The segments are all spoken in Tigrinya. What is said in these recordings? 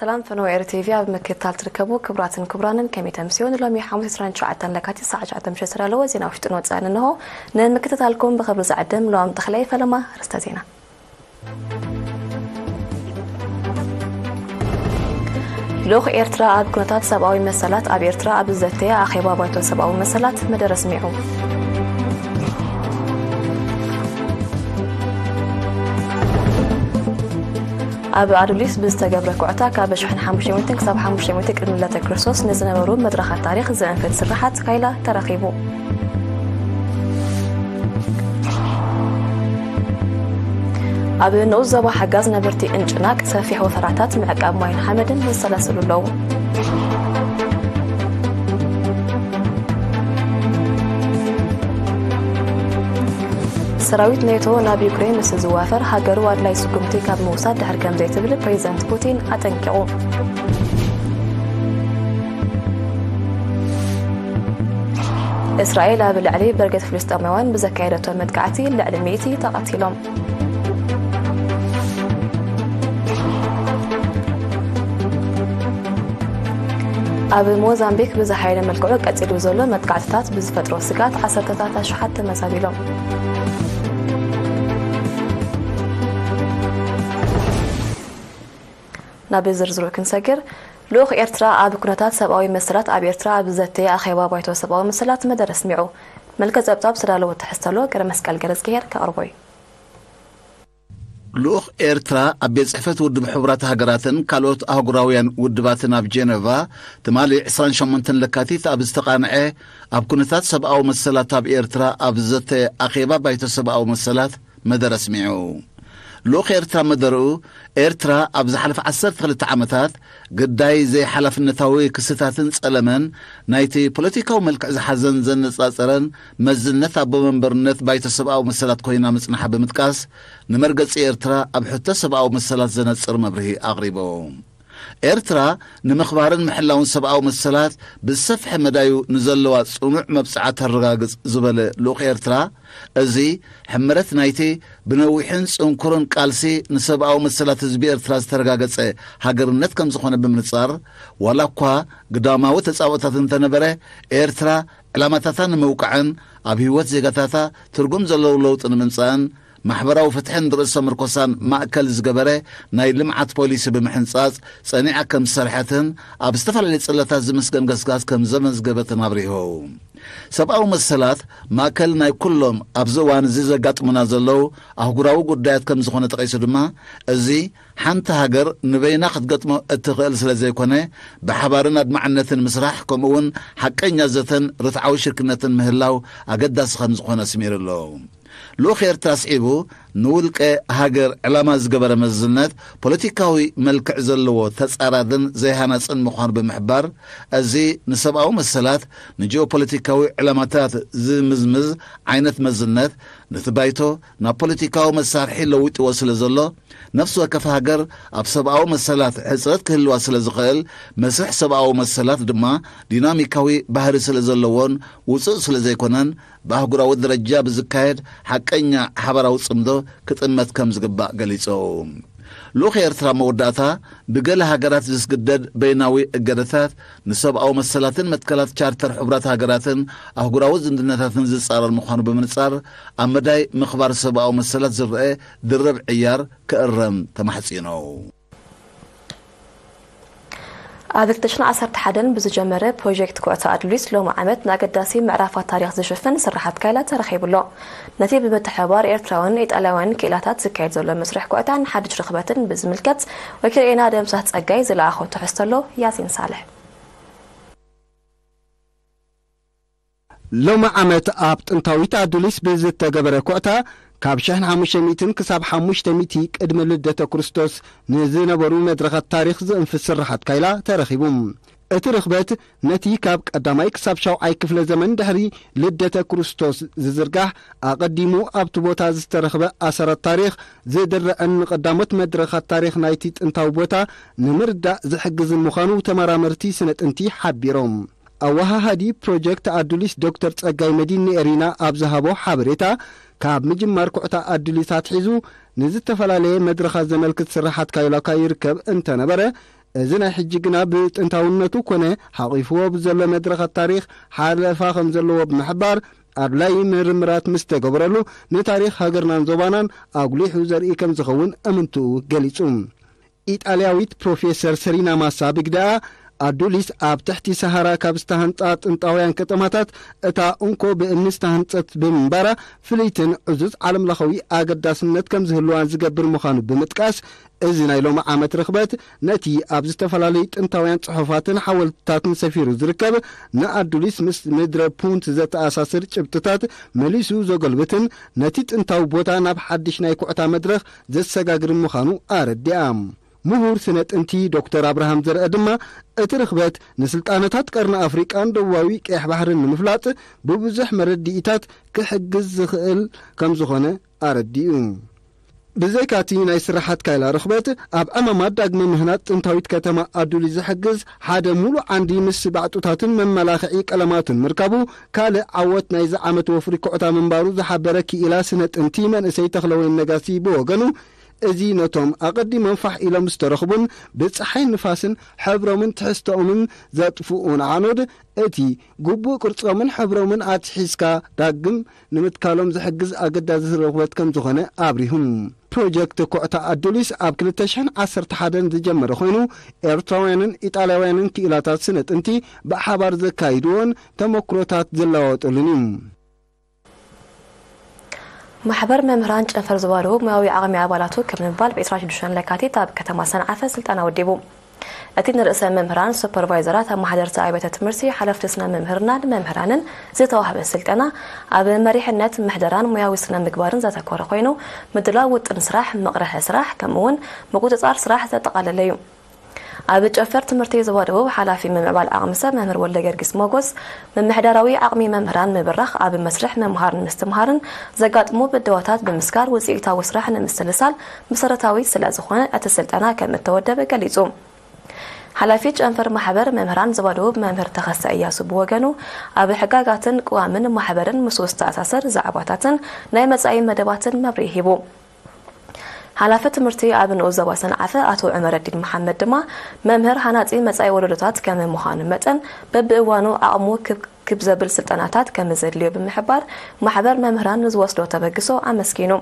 ሰላም ፈነወ ኤሪ ቲቪ ኣብ ምክትታል ትርከቡ ክቡራትን ክቡራንን፣ ከመይ ተምስዮን? ሎሚ ሓሙስ ዕስራን ትሽዓተን ለካቲት ሰዓት ትሽዓተ ምሸት ዝዳለወ ዜና ውሽጥን ወጻእን እንሆ። ንምክትታልኩም ብኽብሪ ዝዕድም ሎሚ ተኽላይ ፈለማ። ኣርእስተ ዜና። ልኡኽ ኤርትራ ኣብ ኩነታት ሰብኣዊ መሰላት ኣብ ኤርትራ ኣብ ዝዘተየ ኣኼባ ባይቶ ሰብኣዊ መሰላት መደረ ኣስሚዑ። ኣብ ኣዱሊስ ብዝተገብረ ኩዕታ ካብ ሽሕን ሓሙሽተ ሚእትን ክሳብ ሓሙሽተ ሚእቲ ቅድሚ ልደተ ክርስቶስ ንዝነበሩ መድረኻት ታሪኽ ዘእንፍት ስርሓት ካይላ ተረኺቡ። ኣብ ንኡስ ዞባ ሓጋዝ ነበርቲ እንጭናቅ ሰፊሕ ወፈራታት ምዕቃብ ማይን ሓመድን የሰላስሉ ኣለዉ። ሰራዊት ኔቶ ናብ ዩክሬን ምስ ዝዋፈር ሃገሩ ኣድላይ ስጉምቲ ካብ ምውሳድ ድሕር ከም ዘይትብል ፕሬዚደንት ፑቲን ኣጠንቂቑ። እስራኤል ኣብ ልዕሊ በርገት ፍልስጤማውያን ብዘካየደቶ መጥቃዕቲ ልዕሊ ሚእቲ ተቐቲሎም። ኣብ ሞዛምቢክ ብዝሓየለ መልክዑ ቀጺሉ ዘሎ መጥቃዕትታት ብዝፈጥሮ ስግኣት ዓሰርተታት ኣሽሓት ተመዛቢሎም። ናብ ዝርዝሩ ክንሰግር፣ ልኡኽ ኤርትራ ኣብ ኩነታት ሰብኣዊ መሰላት ኣብ ኤርትራ ኣብ ዝዘተየ ኣኼባ ባይቶ ሰብኣዊ መሰላት መደረ ኣስሚዑ። መልከ ጸብጻብ ዝተዳለወ ትሕዝቶ ኣሎ፣ ገረ መስቀል ገረዝግሄር ከቕርቦ እዩ። ልኡኽ ኤርትራ ኣብ ቤት ጽሕፈት ውድብ ሕቡራት ሃገራትን ካልኦት ኣህጉራውያን ውድባትን ኣብ ጄነቫ ትማሊ ዕስራን ሸሞንተን ለካቲት ኣብ ዝተቓንዐ ኣብ ኩነታት ሰብኣዊ መሰላት ኣብ ኤርትራ ኣብ ዝዘተየ ኣኼባ ባይቶ ሰብኣዊ መሰላት መደረ ኣስሚዑ። ልኡኽ ኤርትራ መደርኡ፣ ኤርትራ ኣብ ዝሓለፈ ዓሰርተ ክልተ ዓመታት ግዳይ ዘይሓላፍነታዊ ክስታትን ጸለመን ናይቲ ፖለቲካዊ መልክዕ ዝሓዘን ዘነጻጸረን መዝነት ኣቦ መንበርነት ባይቶ ሰብኣዊ መሰላት ኮይና ምጽናሓ ብምጥቃስ፣ ንመርገጺ ኤርትራ ኣብ ሕቶ ሰብኣዊ መሰላት ዘነጽር መብርሂ ኣቕሪቡ። ኤርትራ ንምኽባርን ምሕላውን ሰብኣዊ መሰላት ብዝሰፍሐ መዳዩ ንዘለዋ ጽኑዕ መብጽዓ ተረጋግጽ ዝበለ ልኡኽ ኤርትራ፣ እዚ ሕመረት ናይቲ ብነዊሕን ጽንኩርን ቃልሲ ንሰብኣዊ መሰላት ህዝቢ ኤርትራ ዝተረጋገጸ ሃገርነት ከም ዝኾነ ብምንጻር፣ ዋላ እኳ ግዳማዊ ተጻብኦታት እንተነበረ፣ ኤርትራ ዕላማታታ ንምውቃዕን ኣብ ህይወት ዜጋታታ ትርጉም ዘለዎ ለውጢ ንምምጻእን ማሕበራዊ ፍትሕን ርእሰ ምርኮሳን ማእከል ዝገበረ ናይ ልምዓት ፖሊሲ ብምሕንጻጽ ጸኒዓ ከም ዝሰርሐትን ኣብ ዝተፈላለዩ ጽላታት ዝምስገን ገስጋስ ከም ዘመዝገበትን ኣብሪሁ። ሰብኣዊ መሰላት ማእከል ናይ ኩሎም ኣብዚ እዋን እዚ ዘጋጥሙና ዘለዉ ኣህጉራዊ ጉዳያት ከም ዝኾነ ጠቒሱ ድማ፣ እዚ ሓንቲ ሃገር ንበይና ክትገጥሞ እትኽእል ስለ ዘይኮነ፣ ብሓባርን ኣድማዕነትን ምስራሕ፣ ከምኡ እውን ሓቀኛ ዘተን ርትዓዊ ሽርክነትን ምህላው ኣገዳሲ ከም ዝኾነ ኣስሚሩ ኣሎ። ልኡኽ ኤርትራ ኣስዒቡ፣ ንውልቀ ሃገር ዕላማ ዝገበረ መዝነት ፖለቲካዊ መልክዕ ዘለዎ ተጻራርን ዘይሃናጽን ምዃኑ ብምሕባር፣ እዚ ንሰብኣዊ መሰላት ንጂኦፖለቲካዊ ዕላማታት ዝምዝምዝ ዓይነት መዝነት፣ ነቲ ባይቶ ናብ ፖለቲካዊ መሳርሒ ለዊጥዎ ስለ ዘሎ፣ ነፍሲ ወከፍ ሃገር ኣብ ሰብኣዊ መሰላት ሕጽረት ክህልዋ ስለ ዝኽእል፣ መስርሕ ሰብኣዊ መሰላት ድማ ዲናሚካዊ ባህሪ ስለ ዘለዎን ውጹእ ስለ ዘይኮነን፣ ብኣህጉራዊ ደረጃ ብዝካየድ ሓቀኛ ሓባራዊ ጽምዶ ክጥመት ከም ዝግባእ ገሊጹ። ልኡኽ ኤርትራ መወዳእታ፣ ብገለ ሃገራት ዝስግደድ በይናዊ እገዳታት ንሰብኣዊ መሰላትን መትከላት ቻርተር ሕቡራት ሃገራትን ኣህጉራዊ ዝምድናታትን ዝጻረር ምዃኑ ብምንጻር፣ ኣብ መዳይ ምኽባር ሰብኣዊ መሰላት ዝረአ ድርብ ዕያር ክእረም ተማሕጺኑ። ኣብ ክልተ ሽሕን ዓሰርተ ሓደን ብዝጀመረ ፕሮጀክት ኩዕታ ኣድሊስ ሎሚ ዓመት ንኣገዳሲ ምዕራፋት ታሪኽ ዝሽፍን ስርሓት ካይላ ተረኺቡ ኣሎ። ነቲ ብምትሕብባር ኤርትራውያን ኢጣልያውያን ክኢላታት ዝካየድ ዘሎ መስርሕ ኩዕታን ሓድሽ ርኽበትን ብዝምልከት ወኪል ኤና ደምሳስ ጸጋይ ዝለኣኾ ትሕዝቶ ኣሎ። ያሲን ሳልሕ። ሎሚ ዓመት ኣብ ጥንታዊት ኣዱሊስ ብዝተገበረ ኩዕታ፣ ካብ ሽሕን ሓሙሽተ ሚእትን ክሳብ ሓሙሽተ ሚእቲ ቅድሚ ልደተ ክርስቶስ ንዝነበሩ መድረኻት ታሪኽ ዝእንፍት ስርሓት ካይላ ተረኺቡ። እቲ ርኽበት ነቲ ካብ ቀዳማይ ክሳብ ሻውዓይ ክፍለ ዘመን ድሕሪ ልደተ ክርስቶስ ዝዝርጋሕ፣ ኣቐዲሙ ኣብቲ ቦታ ዝተረኽበ ኣሰራት ታሪኽ ዝድርዕን ንቐዳሞት መድረኻት ታሪኽ ናይቲ ጥንታዊ ቦታ ንምርዳእ ዝሕግዝን ምዃኑ ተመራመርቲ ስነ ጥንቲ ሓቢሮም። ኣወሃሃዲ ፕሮጀክት ኣዱሊስ ዶክተር ጸጋይ መዲን ንኤሪና ኣብ ዝሃቦ ሓበሬታ፣ ካብ ምጅማር ኩዕታ ኣዱሊስ ኣትሒዙ ንዝተፈላለየ መድረኻት ዘመልክት ስርሓት ካይላካ ይርከብ እንተነበረ፣ እዚ ናይ ሕጂ ግና ብጥንታውነቱ ኮነ ሓቒፍዎ ብዘሎ መድረኻት ታሪኽ ሓለፋ ከም ዘለዎ ብምሕባር፣ ኣድላዪ ምርምራት ምስ ተገበረሉ ንታሪኽ ሃገርናን ዞባናን ኣጉሊሑ ዘርኢ ከም ዝኸውን እምንትኡ ገሊጹ። ኢጣልያዊት ፕሮፌሰር ሰሪና ማሳ ብግደኣ፣ ኣዱሊስ ኣብ ትሕቲ ሰሃራ ካብ ዝተሃንጻ ጥንታውያን ከተማታት እታ እንኮ ብእምኒ ዝተሃንጸት ብምንባራ፣ ፍልይትን ዕዙዝ ዓለምለኻዊ ኣገዳስነት ከም ዝህልዋን ዝገብር ምዃኑ ብምጥቃስ፣ እዚ ናይ ሎሚ ዓመት ርኽበት ነቲ ኣብ ዝተፈላለዩ ጥንታውያን ጽሑፋትን ሓወልትታትን ሰፊሩ ዝርከብ ንኣዱሊስ ምስ ምድረ ፑንት ዘተኣሳስር ጭብጥታት መሊሱ ዘጎልብትን ነቲ ጥንታዊ ቦታ ናብ ሓድሽ ናይ ኩዕታ መድረኽ ዘሰጋግርን ምዃኑ ኣረዲኣ። ምሁር ስነ ጥንቲ ዶክተር ኣብርሃም ዘርአ ድማ፣ እቲ ርኽበት ንስልጣነታት ቀርኒ ኣፍሪቃን ደቡባዊ ቀይሕ ባሕርን ንምፍላጥ ብብዙሕ መረድኢታት ክሕግዝ ዝኽእል ከም ዝኾነ ኣረዲኡ። ብዘይካቲ ናይ ስራሓት ካይላ ርኽበት፣ ኣብ ዕማማት ዳግመ ምህናጽ ጥንታዊት ከተማ ኣዱሊ ዝሕግዝ ሓደ ሙሉእ ዓንዲ ምስ ባዕጡታትን መመላኽዒ ቀለማቱን ምርካቡ፣ ካልእ ዓወት ናይዚ ዓመት ወፍሪ ኩዕታ ምንባሩ ዝሓበረ ክኢላ ስነ ጥንቲ መንእሰይ ተኽለወይን ነጋሲ ብወገኑ፣ እዚ ነቶም ኣቐዲሞም ፋሕ ኢሎም ዝተረኽቡን ብጸሓይን ንፋስን ሕብሮምን ትሕዝቶኦምን ዘጥፍኡን ኣዕኑድ፣ እቲ ግቡእ ቅርጾምን ሕብሮምን ኣትሒዝካ ዳግም ንምትካሎም ዝሕግዝ ኣገዳሲ ርኽበት ከም ዝኾነ ኣብሪሁ። ፕሮጀክት ኩዕታ ኣዱሊስ ኣብ ክልተ ሽሕን ዓሰርተ ሓደን ዝጀመረ ኮይኑ፣ ኤርትራውያንን ኢጣልያውያንን ክኢላታት ስነ ጥንቲ ብሓባር ዘካይድዎን ተመክሮታት ዝለዋወጡሉን እዩ። ማሕበር መምህራን ጨንፈር ዞባ ደቡብ ሙያዊ ዓቕሚ ኣባላቱ ክብ ንምባል ብ ዕስራን ሽዱሽተን ለካቲት ኣብ ከተማ ሰንዓፈ ስልጠና ወዲቡ። እቲ ንርእሰ መምህራን፣ ሱፐርቫይዘራት፣ ኣመሓደርቲ ኣብያተ ትምህርቲ፣ ሓለፍቲ ስነ ምምህርናን መምህራንን ዝተዋህበ ስልጠና፣ ኣብ መሪሕነት፣ ምሕደራን ሙያዊ ስነ ምግባርን ዘተኮረ ኮይኑ፣ ምድላው ውጥን ስራሕ፣ መቕርሒ ስራሕ፣ ከምኡ እውን ምቁጽጻር ስራሕ ዘጠቓለለ እዩ። ኣብ ጨንፈር ትምህርቲ ዞባ ደቡብ ሓላፊ ምምዕባል ዓቕሚ ሰብ መምህር ወልደገርጊስ ሞጎስ፣ ምምሕዳራዊ ዓቕሚ መምህራን ምብራኽ ኣብ መስርሕ ምምሃርን ምስትምሃርን ዘጋጥሙ ብድሆታት ብምስጋር ውፅኢታዊ ስራሕ ንምስልሳል መሰረታዊ ስለ ዝኾነ እቲ ስልጠና ከም እተወደበ ገሊጹ። ሓላፊ ጨንፈር ማሕበር መምህራን ዞባ ደቡብ መምህር ተኸስተ እያሱ ብወገኑ፣ ኣብ ሕጋጋትን ቅዋምን ማሕበርን ምስኡ ዝተኣሳሰር ዛዕባታትን ናይ መጻኢ መደባትን መብርሂ ሂቡ። ሓላፊ ትምህርቲ ኣብ ንኡስ ዞባ ሰንዓፈ ኣቶ ዑመረዲን መሓመድ ድማ፣ መምህር ሃናጺ መጻኢ ወለዶታት ከም ምዃኑ መጠን፣ በብእዋኑ ዓቕሙ ክብ ክብ ዘብል ስልጠናታት ከም ዘድልዮ ብምሕባር፣ ማሕበር መምህራን ንዝወስዶ ተበግሶ ኣመስጊኑ።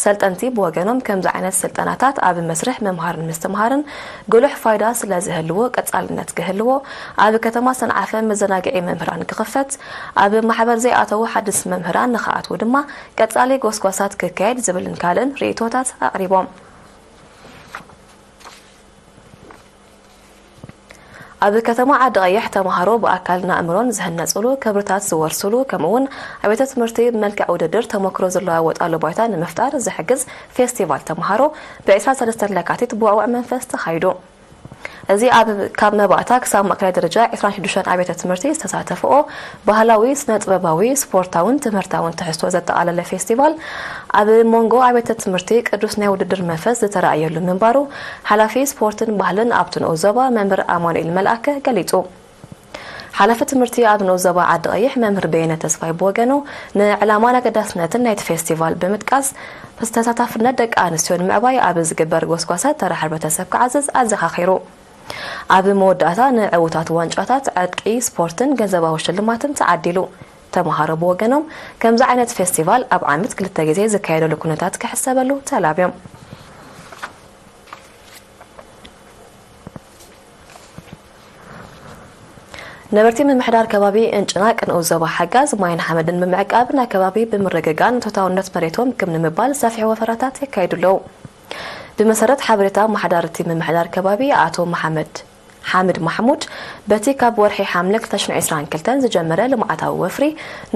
ሰልጠንቲ ብወገኖም፣ ከምዚ ዓይነት ስልጠናታት ኣብ መስርሕ ምምሃርን ምስትምሃርን ጉሉሕ ፋይዳ ስለ ዝህልዎ፣ ቀጻልነት ክህልዎ፣ ኣብ ከተማ ሰንዓፈ መዘናግዒ መምህራን ክኽፈት፣ ኣብ ማሕበር ዘይኣተዉ ሓድስ መምህራን ንኽኣትዉ ድማ ቀጻሊ ጎስጓሳት ክካየድ ዝብልን ካልእን ርእይቶታት ኣቕሪቦም። ኣብ ከተማ ዓዲ ቀይሕ ተምሃሮ ብኣካልን ኣእምሮን ዝህነጹሉ፣ ክብርታት ዝወርሱሉ፣ ከምኡ እውን ኣብያተ ትምህርቲ ብመልክዕ ውድድር ተመክሮ ዝለዋወጣሉ ባይታ ንምፍጣር ዝሕግዝ ፌስቲቫል ተምሃሮ ብ ዕስራን ሰለስተን ለካቲት ብውዕውዕ መንፈስ ተኻይዱ። እዚ ኣብ ካብ መባእታ ክሳብ ማእከላይ ደረጃ ዕስራን ሽዱሽተን ኣብያተ ትምህርቲ ዝተሳተፍኦ ባህላዊ፣ ስነ ጥበባዊ፣ ስፖርታውን ትምህርታውን ትሕዝቶ ዘጠቓለለ ፌስቲቫል፣ ኣብ መንጎ ኣብያተ ትምህርቲ ቅዱስ ናይ ውድድር መንፈስ ዝተራእየሉ ምንባሩ፣ ሓላፊ ስፖርትን ባህልን ኣብቲ ንኡስ ዞባ መምህር ኣማኑኤል መልኣከ ገሊጹ። ሓላፊ ትምህርቲ ኣብ ንኡስ ዞባ ዓዲ ቀይሕ መምህር በየነ ተስፋይ ብወገኑ፣ ንዕላማን ኣገዳስነትን ናይቲ ፌስቲቫል ብምጥቃስ፣ ተሳታፍነት ደቂ ኣንስትዮ ንምዕባይ ኣብ ዝግበር ጎስጓሳት ተራ ሕብረተሰብ ክዓዝዝ ኣዘኻኺሩ። ኣብ መወዳእታ ንዕዉታት ዋንጫታት፣ ዕጥቂ ስፖርትን ገንዘባዊ ሽልማትን ተዓዲሉ። ተምሃሮ ብወገኖም፣ ከምዚ ዓይነት ፌስቲቫል ኣብ ዓመት ክልተ ግዜ ዝካየደሉ ኩነታት ክሕሰበሉ ተላብዮም። ነበርቲ ምምሕዳር ከባቢ እንጭናቅ ንኡስ ዞባ ሓጋዝ ማይን ሓመድን ብምዕቃብ፣ ናይ ከባቢ ብምርግጋን እቶታውነት መሬቶም ክብ ንምባል ሰፊሕ ወፈራታት የካይዱ ኣለዉ። ብመሰረት ሓበሬታ ኣመሓዳርቲ ምምሕዳር ከባቢ ኣቶ መሓመድ ሓምድ ማሕሙድ፣ በቲ ካብ ወርሒ ሓምለ ክልተ ሽሕን ዕስራን ክልተን ዝጀመረ ልምዓታዊ ወፍሪ፣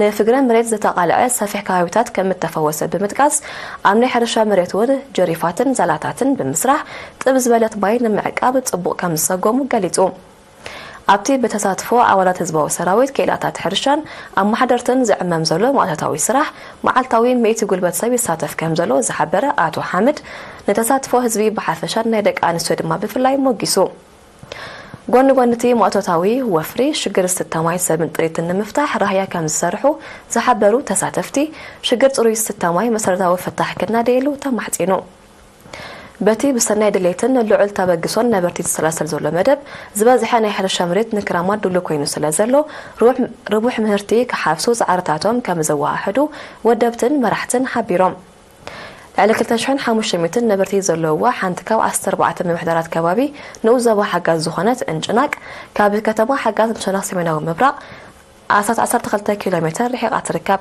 ንፍግረ መሬት ዝተቓልዐ ሰፊሕ ከባቢታት ከም እተፈወሰ ብምጥቃስ፣ ኣብ ናይ ሕርሻ መሬት እውን ጀሪፋትን ዛላታትን ብምስራሕ፣ ጥብ ዝበለት ማይ ንምዕቃብ ጽቡቕ ከም ዝሰጎሙ ገሊጹ። ኣብቲ ብተሳትፎ ኣባላት ህዝባዊ ሰራዊት፣ ክኢላታት ሕርሻን ኣመሓደርትን ዝዕመም ዘሎ ማእቶታዊ ስራሕ፣ መዓልታዊ ሚእቲ ጉልበት ሰብ ይሳተፍ ከም ዘሎ ዝሓበረ ኣቶ ሓምድ፣ ንተሳትፎ ህዝቢ ብሓፈሻን ናይ ደቂ ኣንስትዮ ድማ ብፍላይ ሞጊሱ። ጎኒ ጎኒ እቲ ማእቶታዊ ወፍሪ፣ ሽግር ዝስተ ማይ ሰብን ጥሪትን ንምፍታሕ ራህያ ከም ዝሰርሑ ዝሓበሩ ተሳተፍቲ፣ ሽግር ጽሩይ ዝስተ ማይ መሰረታዊ ፍታሕ ክናደየሉ ተማሕጺኑ። በቲ ብሰናይ ድሌትን ልዑል ተበግሶን ነበርቲ ዝሰላሰል ዘሎ መደብ፣ ዝበዝሐ ናይ ሕርሻ መሬት ንክራማት ድሉው ኮይኑ ስለ ዘሎ፣ ርቡሕ ምህርቲ ክሓፍሱ ጻዕርታቶም ከም ዘወሃህዱ ወደብትን መራሕትን ሓቢሮም። ልዕሊ ክልተ ሽሕን ሓሙሽተ ሚእትን ነበርቲ ዘለውዋ ሓንቲ ካብ ዓሰርተ ኣርባዕተ ምምሕዳራት ከባቢ ንኡስ ዞባ ሓጋዝ ዝኾነት እንጭናቅ፣ ካብ ከተማ ሓጋዝ ንሸነኽ ሰሜናዊ ምብራቕ ኣስታት ዓሰርተ ክልተ ኪሎ ሜተር ርሒቓ ትርከብ።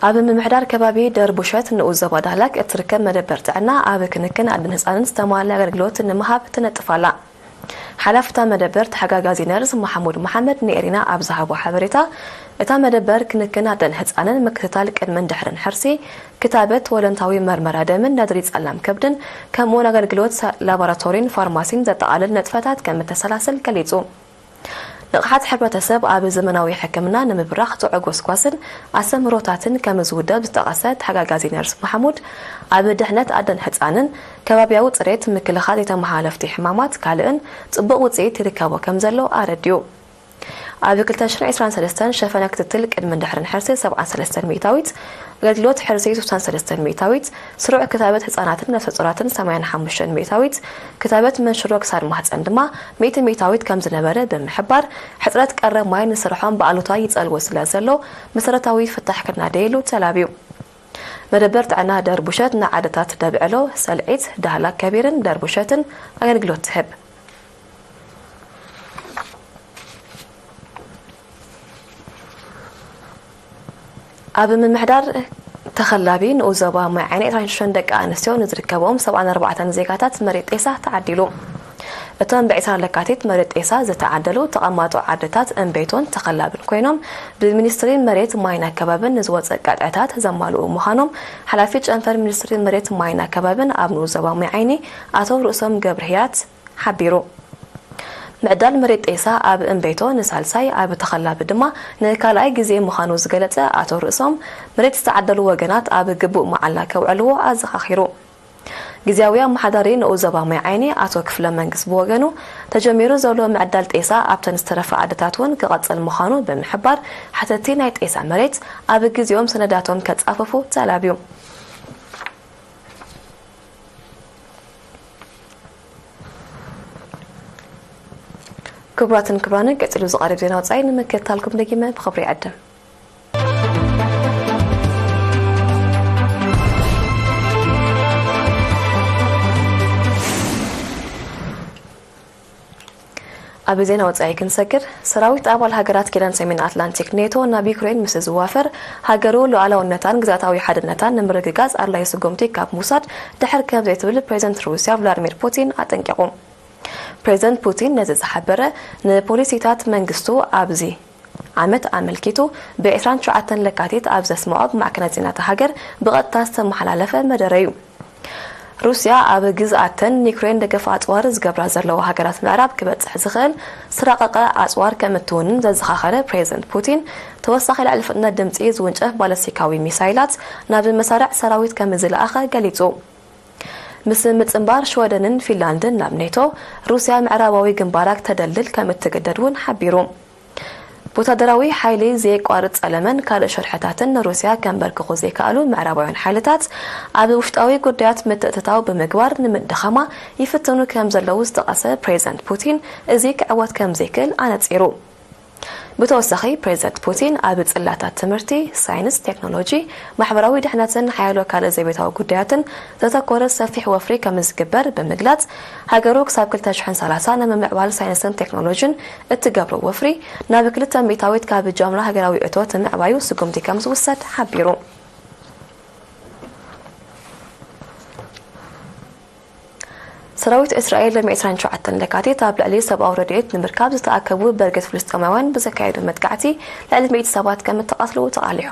ኣብ ምምሕዳር ከባቢ ደርቡሸት ንኡስ ዞባ ዳህላክ እትርከብ መደበር ጥዕና፣ ኣብ ክንክን ኣደን ህጻንን ዝተማልአ ኣገልግሎት ንምሃብ ትነጥፍ ኣላ። ሓላፊ እታ መደበር ተሓጋጋዚ ነርስ መሓሙድ መሓመድ ንኤሪና ኣብ ዝሃቦ ሓበሬታ፣ እታ መደበር ክንክን ኣደን ህጻንን ምክትታል ቅድምን ድሕርን ሕርሲ፣ ክታበት፣ ወለንታዊ መርመራ ደምን ነድሪ ጸላም ከብድን፣ ከምኡውን ኣገልግሎት ሳ-፣ ላቦራቶሪን ፋርማሲን ዘጠቓልል ንጥፈታት ከም እተሰላስል ገሊጹ። ንቕሓት ሕብረተሰብ ኣብ ዘመናዊ ሕክምና ንምብራኽ ጽዑቕ ጎስጓስን ኣስተምህሮታትን ከም ዝውደብ ዝጠቐሰ ተሓጋጋዚ ነርስ መሓሙድ፣ ኣብ ድሕነት ኣደን ህጻንን፣ ከባብያዊ ጽሬት፣ ምክልኻል ዘይተመሓላለፍቲ ሕማማት ካልእን ጽቡቕ ውጽኢት ይርከቦ ከም ዘሎ ኣረዲኡ። ኣብ ክልተ ሽሕን ዕስራን ሰለስተን ሸፈነ ክትትል ቅድምን ድሕርን ሕርሲ ሰብዓን ሰለስተን ሚእታዊት፣ ኣገልግሎት ሕርሲ ስሳን ሰለስተን ሚእታዊት፣ ስሩዕ ክታበት ህጻናትን ነፍሰ ጾራትን ሰማንያን ሓሙሽተን ሚእታዊት፣ ክታበት መንሽሮ ክሳድ ማህጸን ድማ ሚእቲ ሚእታዊት ከም ዝነበረ ብምሕባር፣ ሕጽረት ቀረብ ማይ ንስርሖም ብኣሉታ ይጸልዎ ስለ ዘሎ፣ መሰረታዊ ፍታሕ ክናደየሉ ተላብዩ። መደበር ጥዕና ደርቡሸት ንዓድታት ደብዕሎ፣ ሰልዒት፣ ዳህላክ ከቢርን ደርቡሸትን ኣገልግሎት ትህብ። ኣብ ምምሕዳር ተኸላቢ ንኡስ ዞባ ማይ ዓይኒ ዕስራን ሽዱሽተን ደቂ ኣንስትዮ ንዝርከቦም ሰብዓን ኣርባዕተን ዜጋታት መሬት ጤሳ ተዓዲሉ። እቶም ብዕስራ ለካቲት መሬት ጤሳ ዝተዓደሉ ተቐማጦ ዓድታት እምቤቶን ተኸላብን ኮይኖም፣ ብሚኒስትሪ መሬት ማይን ኣከባብን ንዝወፀ ቀጥዕታት ዘማልኡ ምዃኖም ሓላፊ ጨንፈር ሚኒስትሪ መሬት ማይን ኣከባብን ኣብ ንኡስ ዞባ ማይ ዓይኒ ኣቶ ርእሶም ገብርህያት ሓቢሩ። ምዕዳል መሬት ጤሳ ኣብ እምቤቶ ንሳልሳይ፣ ኣብ ተኸላቢ ድማ ንካልኣይ ግዜ ምዃኑ ዝገለጸ ኣቶ ርእሶም፣ መሬት ዝተዓደሉ ወገናት ኣብ ግቡእ መዓላ ከውዕልዎ ኣዘኻኺሩ። ግዝያዊ ኣመሓዳሪ ንኡስ ዞባ ማይ ዓይኒ ኣቶ ክፍለ መንግስ ብወገኑ፣ ተጀሚሩ ዘሎ ምዕዳል ጤሳ ኣብተን ዝተረፋ ዓድታት እውን ክቐጽል ምዃኑ ብምሕባር፣ ሓተቲ ናይ ጤሳ መሬት ኣብ ግዜኦም ሰነዳቶም ከጻፍፉ ተላብዩ። ክቡራትን ክቡራንን፣ ቀጺሉ ዝቐርብ ዜና ወጻኢ ንምክትታልኩም ደጊመ ብኽብሪ ይዕድም። ኣብ ዜና ወጻኢ ክንሰግር፣ ሰራዊት ኣባል ሃገራት ኪዳን ሰሜን ኣትላንቲክ ኔቶ ናብ ዩክሬን ምስ ዝዋፈር፣ ሃገሩ ሉዓላውነታን ግዝኣታዊ ሓድነታን ንምርግጋጽ ኣድላዪ ስጉምቲ ካብ ምውሳድ ድሕር ከም ዘይትብል ፕሬዚደንት ሩስያ ቭላድሚር ፑቲን ኣጠንቂቑ። ፕሬዚደንት ፑቲን ነዚ ዝሓበረ፣ ንፖሊሲታት መንግስቱ ኣብዚ ዓመት ኣመልኪቱ ብ ዕስራን ትሽዓተን ለካቲት ኣብ ዘስምዖ ብማዕከናት ዜና እታ ሃገር ብቐጥታ ዝተመሓላለፈ መደረ እዩ። ሩስያ ኣብ ግዝኣተን ንዩክሬን ደገፍ ኣጽዋር ዝገብራ ዘለዋ ሃገራት ምዕራብ ክበጽሕ ዝኽእል ዝተራቐቐ ኣጽዋር ከም እትውንን ዘዘኻኸረ ፕሬዚደንት ፑቲን፣ ተወሳኺ ልዕሊ ፍጥነት ድምጺ ዝውንጨፍ ባለስቲካዊ ሚሳይላት ናብ መሳርዕ ሰራዊት ከም ዝለኣኸ ገሊጹ። ምስ ምጽንባር ሽወደንን ፊንላንድን ናብ ኔቶ፣ ሩስያ ምዕራባዊ ግንባራ ክተደልድል ከም እትግደድ እውን ሓቢሩ። ብወታደራዊ ሓይሊ ዘየቋርጽ ጸለመን ካልእ ሸርሕታትን ንሩስያ ከንበርክኹ ዘይከኣሉ ምዕራባውያን ሓይልታት፣ ኣብ ውሽጣዊ ጉዳያት ምትእትታው ብምግባር ንምድኻማ ይፍትኑ ከም ዘለዉ ዝጠቐሰ ፕሬዚደንት ፑቲን፣ እዚ ክዕወት ከም ዘይክእል ኣነጺሩ። ብተወሳኺ፣ ፕሬዚደንት ፑቲን ኣብ ጽላታት ትምህርቲ፣ ሳይንስ፣ ቴክኖሎጂ፣ ማሕበራዊ ድሕነትን ሓያሎ ካልእ ዘቤታዊ ጉዳያትን ዘተኮረ ሰፊሕ ወፍሪ ከም ዝግበር ብምግላጽ፣ ሃገሩ ክሳብ ክልተ ሽሕን ሰላሳን ንምምዕባል ሳይንስን ቴክኖሎጂን እትገብሮ ወፍሪ ናብ ክልተ ሚእታዊት ካብ ጃምላ ሃገራዊ እቶት ምዕባዩ ስጉምቲ ከም ዝውሰድ ሓቢሩ። ሰራዊት እስራኤል ሎሚ ዕስራን ትሽዓተን ለካቲት ኣብ ልዕሊ ሰብኣዊ ረድኤት ንምርካብ ዝተኣከቡ በርገት ፍልስጤማውያን ብዘካየዶ መጥቃዕቲ ልዕሊ ሚእቲ ሰባት ከም እተቐትሉ ተቓሊሑ።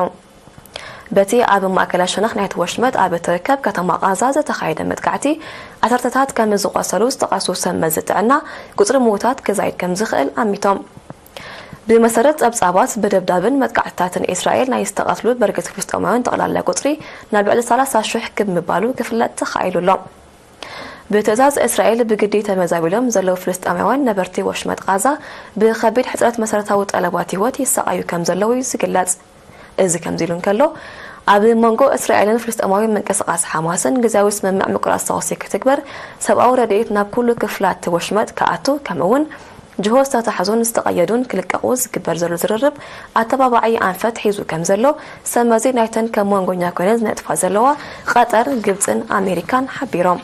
በቲ ኣብ ማእከላይ ሸነኽ ናይቲ ወሽመጥ ኣብ እትርከብ ከተማ ቓዛ ዝተኻየደ መጥቃዕቲ፣ ዓሰርተታት ከም ዝቖሰሉ ዝጠቐሱ ሰብ መዚ ጥዕና፣ ቁጽሪ ምዉታት ክዛይድ ከም ዝኽእል ኣሚቶም። ብመሰረት ጸብጻባት፣ ብደብዳብን መጥቃዕትታትን እስራኤል ናይ ዝተቐትሉ በርገት ፍልስጤማውያን ጠቕላላ ቁጽሪ ናብ ልዕሊ ሰላሳ ሽሕ ክብ ምባሉ ክፍለጥ ተኻኢሉ ኣሎ። ብትእዛዝ እስራኤል ብግዲ ተመዛቢሎም ዘለዉ ፍልስጤማውያን ነበርቲ ወሽመጥ ቓዛ ብኸቢድ ሕጽረት መሰረታዊ ጠለባት ህይወት ይሰቓዩ ከም ዘለዉ እዩ ዝግለጽ። እዚ ከምዚ ኢሉ እንከሎ፣ ኣብ መንጎ እስራኤልን ፍልስጤማዊ ምንቅስቓስ ሓማስን ግዝያዊ ስምምዕ ምቁራጽ ተኹሲ ክትግበር፣ ሰብኣዊ ረድኤት ናብ ኩሉ ክፍላት ወሽመጥ ክኣቱ፣ ከምኡ እውን ጅሆ ዝተታሕዙን ዝተቐየዱን ክልቀቑ ዝግበር ዘሎ ዝርርብ ኣተባባዒ ኣንፈት ሒዙ ከም ዘሎ ሰመዚ ናይተን ከም መንጎኛ ኮይነን ዝነጥፋ ዘለዋ ቐጠር፣ ግብጽን ኣሜሪካን ሓቢሮም።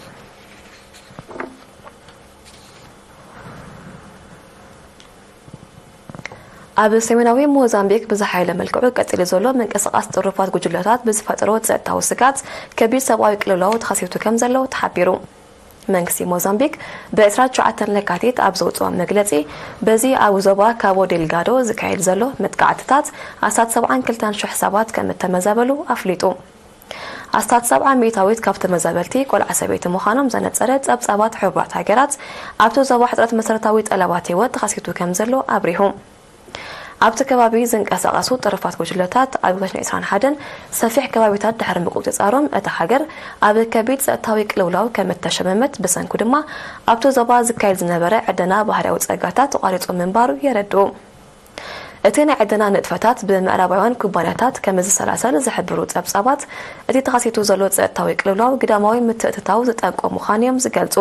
ኣብ ሰሜናዊ ሞዛምቢክ ብዝሓየለ መልክዑ ቀጺሉ ዘሎ ምንቅስቓስ ጥሩፋት ጉጅለታት ብዝፈጠሮ ጸጥታዊ ስግኣት ከቢድ ሰብኣዊ ቅልውላው ተኸሲቱ ከም ዘሎ ተሓቢሩ። መንግስቲ ሞዛምቢክ ብ ዕስራን ትሽዓተን ለካቲት ኣብ ዘውጽኦ መግለጺ፣ በዚ ኣብ ዞባ ካቦ ዴልጋዶ ዝካየድ ዘሎ መጥቃዕትታት ኣስታት ሰብዓን ክልተን ሽሕ ሰባት ከም እተመዛበሉ ኣፍሊጡ። ኣስታት ሰብዓ ሚእታዊት ካብ ተመዛበልቲ ቆልዓ ሰበይቲ ምዃኖም ዘነጸረ ጸብጻባት ሕቡራት ሃገራት፣ ኣብቲ ዞባ ሕጽረት መሰረታዊ ጠለባት ህይወት ተኸሲቱ ከም ዘሎ ኣብሪሁ። ኣብቲ ከባቢ ዝንቀሳቐሱ ጥሩፋት ጉጅለታት ኣብ ክልተ ሽሕን ዕስራን ሓደን ሰፊሕ ከባቢታት ድሕሪ ምቁጽጻሮም፣ እታ ሃገር ኣብ ከቢድ ጸጥታዊ ቅልውላው ከም እተሸመመት፣ ብሰንኩ ድማ ኣብቲ ዞባ ዝካየድ ዝነበረ ዕደና ባህርያዊ ጸጋታት ተቋሪጹ ምንባሩ የረድኡ። እቲ ናይ ዕደና ንጥፈታት ብምዕራባውያን ኩባንያታት ከም ዝሰላሰል ዝሕብሩ ጸብጻባት፣ እቲ ተኸሲቱ ዘሎ ጸጥታዊ ቅልውላው ግዳማዊ ምትእትታው ዝጠንቆ ምዃኑ እዮም ዝገልጹ።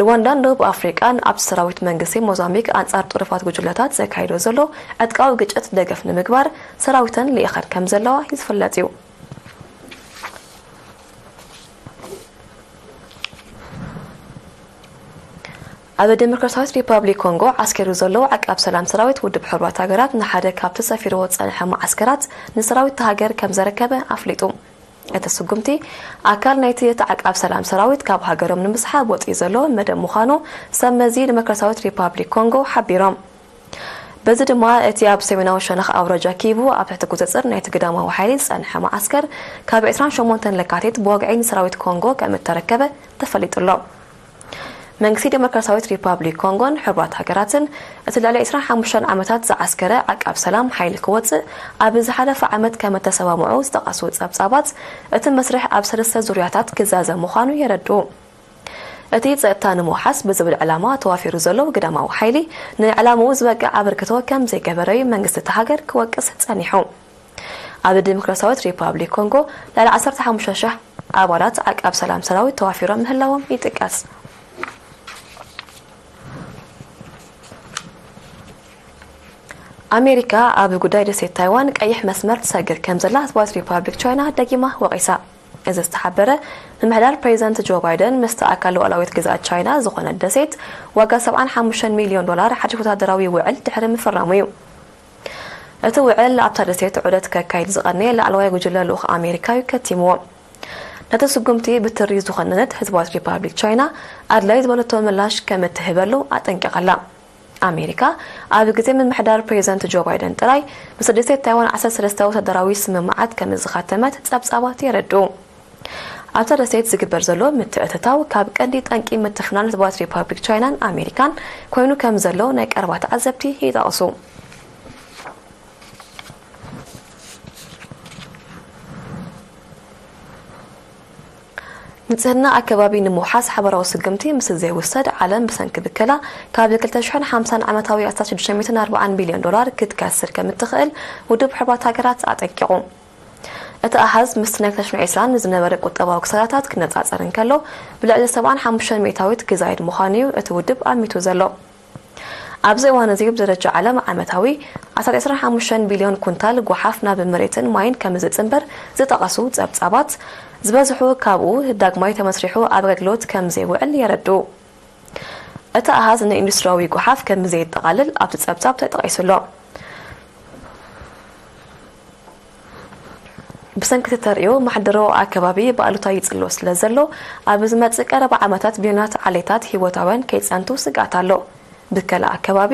ሩዋንዳን ደቡብ ኣፍሪቃን ኣብቲ ሰራዊት መንግስቲ ሞዛምቢክ ኣንጻር ጥሩፋት ጉጅለታት ዘካይዶ ዘሎ ዕጥቃዊ ግጭት ደገፍ ንምግባር ሰራዊተን ልኢኸን ከም ዘለዋ ዝፍለጥ እዩ። ኣብ ዲሞክራሲያዊት ሪፓብሊክ ኮንጎ ዓስኪሩ ዘሎ ዓቃብ ሰላም ሰራዊት ውድብ ሕቡራት ሃገራት ንሓደ ካብቲ ሰፊርዎ ዝጸንሐ መዓስከራት ንሰራዊት እታ ሃገር ከም ዘረከበ ኣፍሊጡ። እቲ ስጉምቲ ኣካል ናይቲ እቲ ዓቃብ ሰላም ሰራዊት ካብ ሃገሮም ንምስሓብ ወጺኡ ዘሎ መደብ ምዃኑ ሰብ መዚ ዲሞክራሲያዊት ሪፓብሊክ ኮንጎ ሓቢሮም። በዚ ድማ እቲ ኣብ ሰሜናዊ ሸነኽ ኣውራጃ ኪቡ ኣብ ትሕቲ ቁጽጽር ናይቲ ግዳማዊ ሓይሊ ዝጸንሐ መዓስከር ካብ ዕስራን ሸሞንተን ለካቲት ብወግዒ ንሰራዊት ኮንጎ ከም እተረከበ ተፈሊጡ ኣሎ። መንግስቲ ዲሞክራሲያዊት ሪፓብሊክ ኮንጎን ሕቡራት ሃገራትን እቲ ልዕሊ ዕስራን ሓሙሽተን ዓመታት ዝዓስከረ ዓቃብ ሰላም ሓይሊ ክወጽእ ኣብ ዝሓለፈ ዓመት ከም እተሰማምዑ ዝጠቐሱ ጸብጻባት፣ እቲ መስርሕ ኣብ ሰለስተ ዙርያታት ክዛዘም ምዃኑ የረድኡ። እቲ ጸጥታ ንምውሓስ ብዝብል ዕላማ ተዋፊሩ ዘሎ ግዳማዊ ሓይሊ ንዕላምኡ ዝበቅዕ ኣበርክቶ ከም ዘይገበረ እዩ መንግስቲ እታ ሃገር ክወቅስ ጸኒሑ። ኣብ ዲሞክራሲያዊት ሪፓብሊክ ኮንጎ ልዕሊ ዓሰርተ ሓሙሽተ ሽሕ ኣባላት ዓቃብ ሰላም ሰራዊት ተዋፊሮም ምህላዎም ይጥቀስ። ኣሜሪካ ኣብ ጉዳይ ደሴት ታይዋን ቀይሕ መስመር ትሰግር ከም ዘላ ህዝባዊት ሪፓብሊክ ቻይና ደጊማ ወቒሳ። እዚ ዝተሓበረ፣ ምምሕዳር ፕሬዚደንት ጆ ባይደን ምስቲ ኣካል ሉዓላዊት ግዝኣት ቻይና ዝኾነት ደሴት ዋጋ ሰብዓን ሓሙሽተን ሚልዮን ዶላር ሓድሽ ወታደራዊ ውዕል ድሕሪ ምፍራሙ እዩ። እቲ ውዕል ኣብታ ደሴት ዑደት ከካይድ ዝቐነየ ላዕለዋይ ጉጅለ ልኡኽ ኣሜሪካ እዩ ከቲምዎ። ነቲ ስጉምቲ ብትሪ ዝኾነነት ህዝባዊት ሪፓብሊክ ቻይና ኣድላይ ዝበለቶ ምላሽ ከም እትህበሉ ኣጠንቂቓ ኣላ። ኣሜሪካ ኣብ ግዜ ምምሕዳር ፕሬዚደንት ጆ ባይደን ጥራይ ምስ ደሴት ታይዋን ዓሰርተ ሰለስተ ወታደራዊ ስምምዓት ከም ዝኻተመት ጸብጻባት የረድኡ። ኣብታ ደሴት ዝግበር ዘሎ ምትእትታው ካብ ቀንዲ ጠንቂ ምትፍናን ህዝባዊት ሪፓብሊክ ቻይናን ኣሜሪካን ኮይኑ ከም ዘሎ ናይ ቀረባ ተዓዘብቲ ይጠቕሱ። ንጽህና ኣከባቢ ንምውሓስ ሓበራዊ ስጉምቲ ምስ ዘይውሰድ፣ ዓለም ብሰንኪ ብከላ ካብ ክልተ ሽሕን ሓምሳን ዓመታዊ ኣስታት ሽዱሽተ ሚእትን ኣርባዓን ቢልዮን ዶላር ክትከስር ከም እትኽእል ውድብ ሕቡራት ሃገራት ኣጠንቂቑ። እቲ ኣሃዝ ምስቲ ናይ ክልተ ሽሕን ዕስራን ዝነበረ ቁጠባዊ ክሳራታት ክነጻጸር እንከሎ፣ ብልዕሊ ሰብዓን ሓሙሽተን ሚእታዊት ክዛይድ ምዃኑ እዩ እቲ ውድብ ኣሚቱ ዘሎ። ኣብዚ እዋን እዚ ብደረጃ ዓለም ዓመታዊ ኣስታት ዕስራን ሓሙሽተን ቢልዮን ኩንታል ጓሓፍ ናብ መሬትን ማይን ከም ዝጽንበር ዝጠቐሱ ጸብጻባት፣ ዝበዝሑ ካብኡ ዳግማይ ተመስሪሑ ኣብ ኣገልግሎት ከም ዘይውዕል የረድኡ። እቲ ኣሃዝ ንኢንዱስትሪያዊ ጓሓፍ ከም ዘየጠቓልል ኣብቲ ጸብጻብ ተጠቒሱ ኣሎ። ብሰንኪ እቲ ተርእዮ ማሕደሮ ኣከባቢ ብኣሉታ ይጽሎ ስለ ዘሎ፣ ኣብ ዝመጽእ ቀረባ ዓመታት ቢልዮናት ዓሌታት ህይወታውያን ከይጸንቱ ስግኣት ኣሎ። ብከላ ኣከባቢ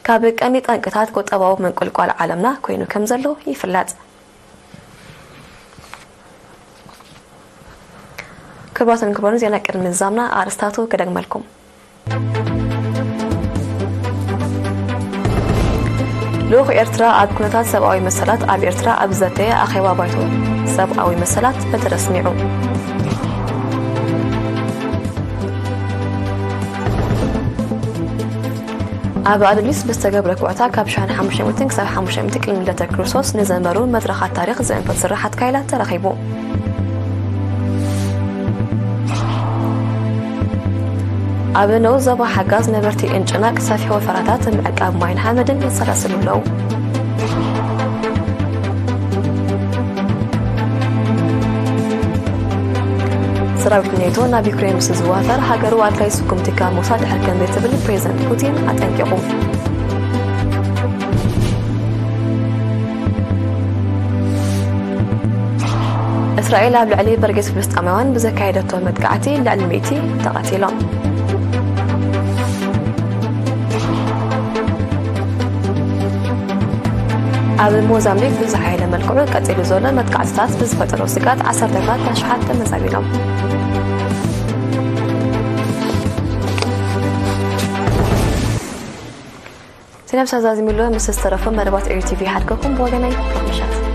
ካብ ቀንዲ ጠንቅታት ቁጠባዊ ምንቁልቋል ዓለምና ኮይኑ ከም ዘሎ ይፍለጥ። ክቡራትን ክቡራን፣ ዜና ቅድሚ ምዝዛምና ኣርእስታቱ ክደግመልኩም። ልኡኽ ኤርትራ ኣብ ኩነታት ሰብኣዊ መሰላት ኣብ ኤርትራ ኣብ ዝዘተየ ኣኼባ ባይቶ ሰብኣዊ መሰላት በቲ ተስሚዑ። ኣብ ኣዱሊስ ብዝተገብረ ኩዕታ ካብ ሸሓን ሓሙሽተ ሚእትን ክሳብ ሓሙሽተ ሚእቲ ቅድሚ ልደተ ክርስቶስ ንዘንበሩ መድረኻት ታሪኽ ዘእንፍት ስራሓት ካይላ ተረኺቡ። ኣብ ንኡስ ዞባ ሓጋዝ ነበርቲ እንጭናቅ ሰፊሕ ወፈራታት ምዕቃብ ማይን ሓመድን የሰላስሉ ኣለዉ። ሰራዊት ኔቶ ናብ ዩክሬን ምስ ዝዋፈር ሃገሩ ኣድላይ ስጉምቲ ካብ ምውሳድ ድሕር ከም ዘይትብል ፕሬዚደንት ፑቲን ኣጠንቂቑ። እስራኤል ኣብ ልዕሊ በርጌስ ፍልስጣማውያን ብዘካየደቶ መጥቃዕቲ ልዕሊ ሚእቲ ተቐቲሎም። ኣብ ሞዛምቢክ ብዝሓየለ መልክዑ ቀጺሉ ዘሎ መጥቃዕትታት ብዝፈጠሮ ስግኣት ዓሰርተታት ኣሽሓት ተመዛቢሎም። ዜና ብሰዛዚሙሎ ምስ ዝተረፉ መደባት ኤሪ ቲቪ ሓድገኩም ብወገነይ ምሸት